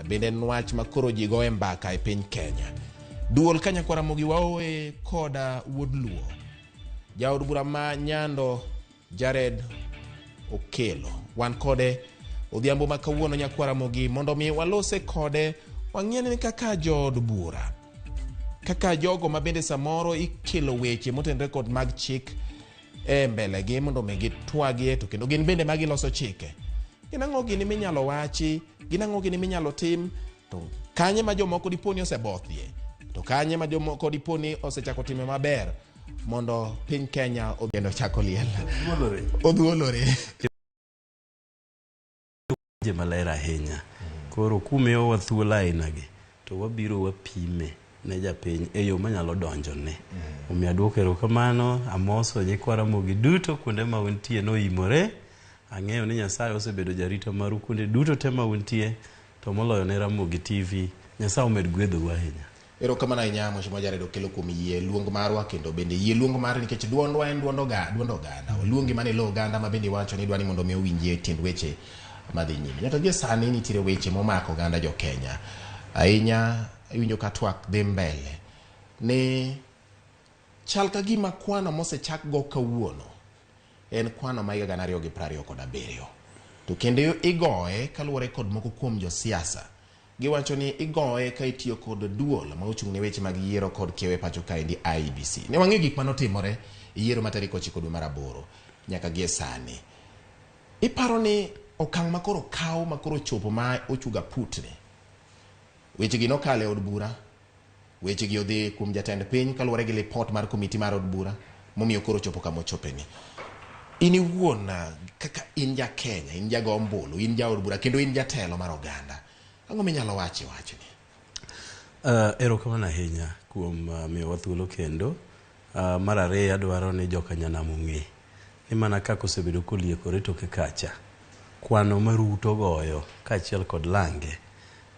Bende en wach ma koro ji goye mbaka e piny Kenya. Duol ka nyakwar Ramogi waoe koda wuod Luo. Jaod bura ma Nyando Jared Okelo. Wan kode odhiambo ma kawuono nyakwar Ramogi mondo mi walose kode wang'e ni kaka jood bura kaka jogo ma bende samoro ikelo weche motenore kod mag chik e mbelegi mondo mi gitwagie to kendo gin bende ma giloso chike. Gin ang'o gini minyalo wachi? Gin ang'o gini minyalo tim? To kanye ma jomoko dipo ni osebothie? To kanye ma jomoko dipo ni osechako time maber mondo piny Kenya kendo chako liel? Odhuolore. Weche maler ahinya. Koro kumiyowa thuolo ainagi to wabiro wapime ne japiny e yo manyalo donjone. Omiyo aduoko erokamano, amoso nyikwa Ramogi duto kuonde ma untie noimore. Ang'eyo ni Nyasaye osebedo jarito maru kuonde duto te ma untie, to moloyo ne Ramogi TV. Nyasaye omed gwedhou ahinya. Erokamano ahinya Mheshimiwa Jared Okello kuom yie luong marwa kendo bende yie luong mari nikech duondwa en duond oga, duond oganda. Oluongi mana e lo oganda ma bende iwacho ni idwa ni mondo mi owinjie tiend weche madhi nyime. Nyaka gie sani nitiere weche momako oganda jo Kenya. Ahinya iwinjo ka twak dhi mbele ni chal ka gima kwano mosechak go kawuono en kwano ma higa 2027. To kendo igoye kaluwore kod moko kuom josiasa Giwacho ni igoye ka itiyo kod duol ma ochung' ne weche mag yiero kod kiewo e pacho kaendi IEBC. Ne wang'eyo gik mane otimore e yiero ma tarik 9 dwe mar aboro nyaka gie sani. Iparo ni okang' ma koro kaw ma koro ochopo ma ochuga putni. Weche gi nokalo e od bura, weche gi odhi kuom jatend piny kaluwore gi lipot mar komiti mar od bura momiyo koro ochopo kama ochopeni. In iwuon kaka in ja Kenya, in jago ombulu, in jaod bura kendo in jatelo mar oganda. Ang'o minyalo wacho e wachni? Erokamano ahinya kuom miyowa thuolo kendo. Mar ariyo adwaro ni joka nyanam ong'e ni mana kaka osebedo koliekore toke kacha, kwano ma Ruto goyo kaachiel kod lange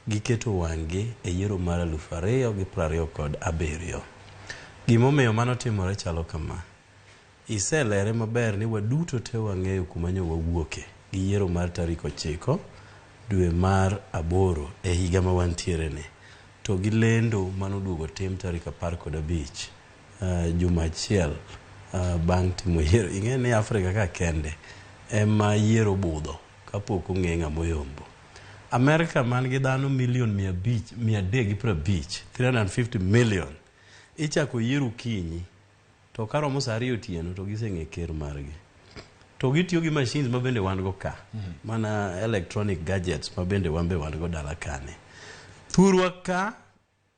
giketo wang'gi e yiero mar 2027. Gimomiyo mano timore chalo kama. Iselere maber ni waduto te wang'eyo kuma nyo wawuoke gi yiero mar tarik 9 dwe mar aboro e higa ma wantiere ni. To gi lendo mane oduogo otim tarik 15 juma achiel bang' timo yiero. Ing'e ni Afrika ka kende ema yiero budho kapok ong'e ng'ama oyombo. Amerka man gi dhano milion 500, 350, 350 million, ichako yiero okinyi To karomo saa ariyo otieno to giseng'e ker margi. To gitiyo gi machines ma bende wan go ka. Mana electronic gadgets ma bende wan be wan go dala kani. Thurwa ka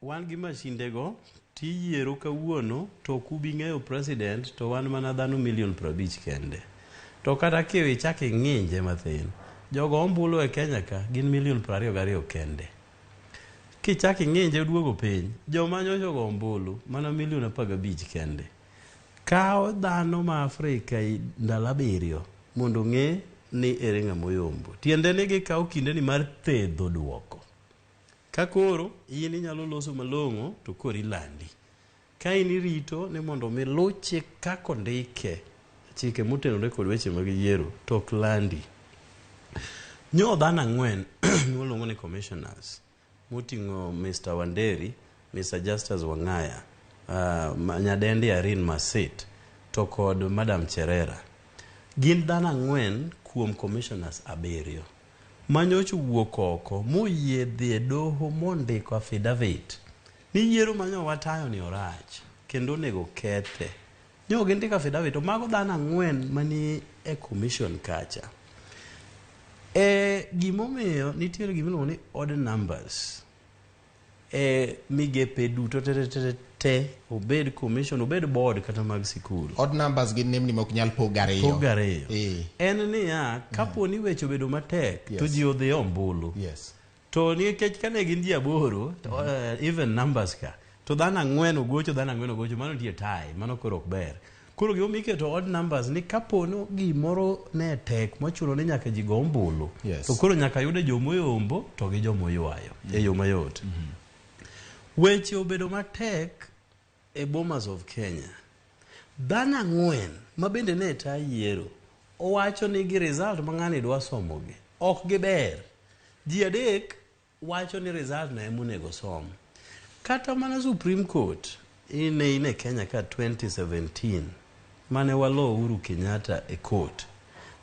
wan gi mashinde go tiyiero kawuono to ok ubi ng'eyo president to wan mana dhano milion 50 kende. To kata kichak ing'inje mathin, jogo ombulu e Kenya ka gin milion 22 kende. Kichak ing'inje oduogo piny, joma nyocha ogo ombulu mana milion 15 kende. Kawo dhano ma Afrika ndalo abiriyo mondo ong'e ni ere ng'ama oyombo. Tiende ni gikawo kindeni mar thedho duoko. Ka koro in inyalo loso malong'o to koro ilandi. Ka in irito ni mondo mi luw chik kaka ondike, chike motenore kod weche mag yiero, to ok landi. Nyo dhano ang'wen miluongo ni commissioners moting'o Mr. Wanderi, Mr. Justus Wang'aya, Nyadendi Irene Masit to kod Madam Cherera. Gin dhano ang'wen kuom commissioners abiriyo manyocha owuok oko moyie dhi e doho mondiko affidavit ni yiero ma nyo watayo ni orach kendo onego kethe. Nyo gindiko affidavit to mago dhano ang'wen mani e commission kacha. E gimomiyo nitiere gimiluongo ni odd numbers e migepe duto te te te obed commission obed board kata mag sikul. Odd numbers gin nembni ma ok nyal pog ariyo. Pog ariyo. En niya, kapo ni weche obedo matek to ji odhi ombulu. To nikech kane gin ji aboro, to, even numbers ka, to dhano ang'wen ogocho, dhano ang'wen ogocho, mano nitie tie, mano koro ok ber. Koro gimomiyo iketo odd numbers ni kapo ni gimoro ne tek mochuno ni nyaka ji go ombulu, to koro nyaka yude jomoyombo to gi jomoywayo e yo mayot. Weche obedo matek e Bomas of Kenya. Dhano ang'wen ma bende ne ta yiero owacho ni gi result ma ng'ani dwa somogi ok giber. Ji adek wacho ni result no ema onego som. Kata mana Supreme Court ine in e Kenya ka 2017 mane walo Uhuru Kenyatta e court.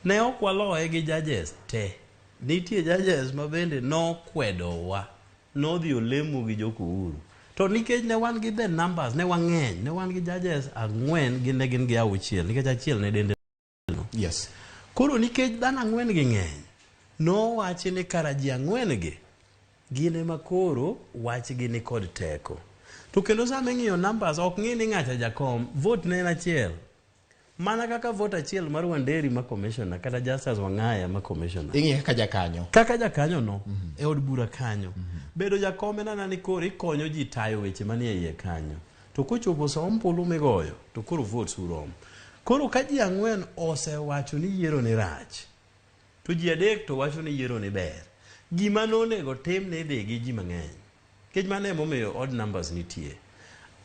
Ne ok waloye gi judges te. Nitie judges ma bende nokwedowa. Nodhi olemo gi jok Uhuru. To nikech ne wan gi the numbers, ne wang'eny, ne wan gi judges ang'wen gin ne gin gi auchiel, nikech achiel ne dende Koro nikech dhano ang'wen gi ng'eny, nowachi ni kara ji ang'wen gi gin ema koro wachgi ni kod teko. To kendo sama ing'iyo numbers ok ng'i ni ng'acha jakom, vote ne en achiel. Mana kaka vote achiel mar Wanderi ma commissioner kata Justus Wang'aya ma commissioner. Ing'iye kaka jakanyo. Kaka jakanyo no e od bura kanyo. Bedo jakom en ana ni koro ikonyo ji tayo weche manie iye kanyo. To kochopo sa ombulu migoyo to koro votes urom. Koro ka ji ang'wen osewacho ni yiero ni rach, to ji adek to wacho ni yiero ni ber. Gima nonego tim ni idhi gi ji mang'eny. Nikech mano emomiyo odd numbers nitie.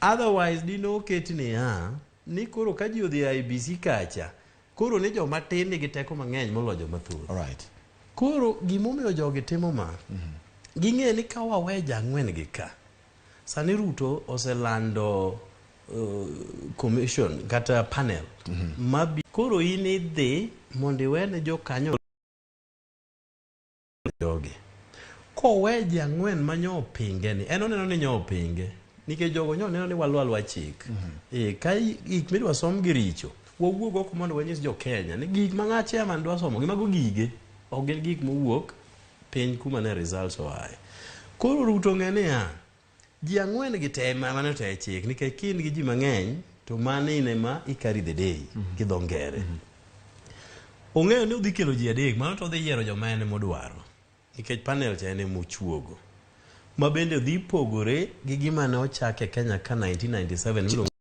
Otherwise dino oket niya, ni koro ka ji odhi e IEBC kacha, koro ni joma tin nigi teko mang'eny moloyo joma thoth. Alright. Koro gimomiyo jogi timo ma, ging'e ni ka wawe ji ang'wen gi ka, sani Ruto oselando commission kata panel mabi koro in idhi mondo iwene jokanyo jogi kowe ji ang'wen ma nyo opinge ni en oneno ni nyo opinge nikech jogo nyo neno ni waluwo aluwa chik ka gik midwa som gi richo wawuog oko mondo wanyis jo Kenya ni gik ma ng'a chairman dwa somo gi mago gige ok gin gik mowuok piny kuma ne results oaye. Koro Ruto ng'e niya ji ang'wen gi te mano to e chik nikech ka in gi ji mang'eny to mano in ema i carry the day gi dho ngere. Ong'eyo ni odhi kelo ji adek mano to odhi yiero joma en emodwaro nikech panel cha en emochuogo ma bende dhi pogore gi gima ne ochak e Kenya ka 1997 miluongo.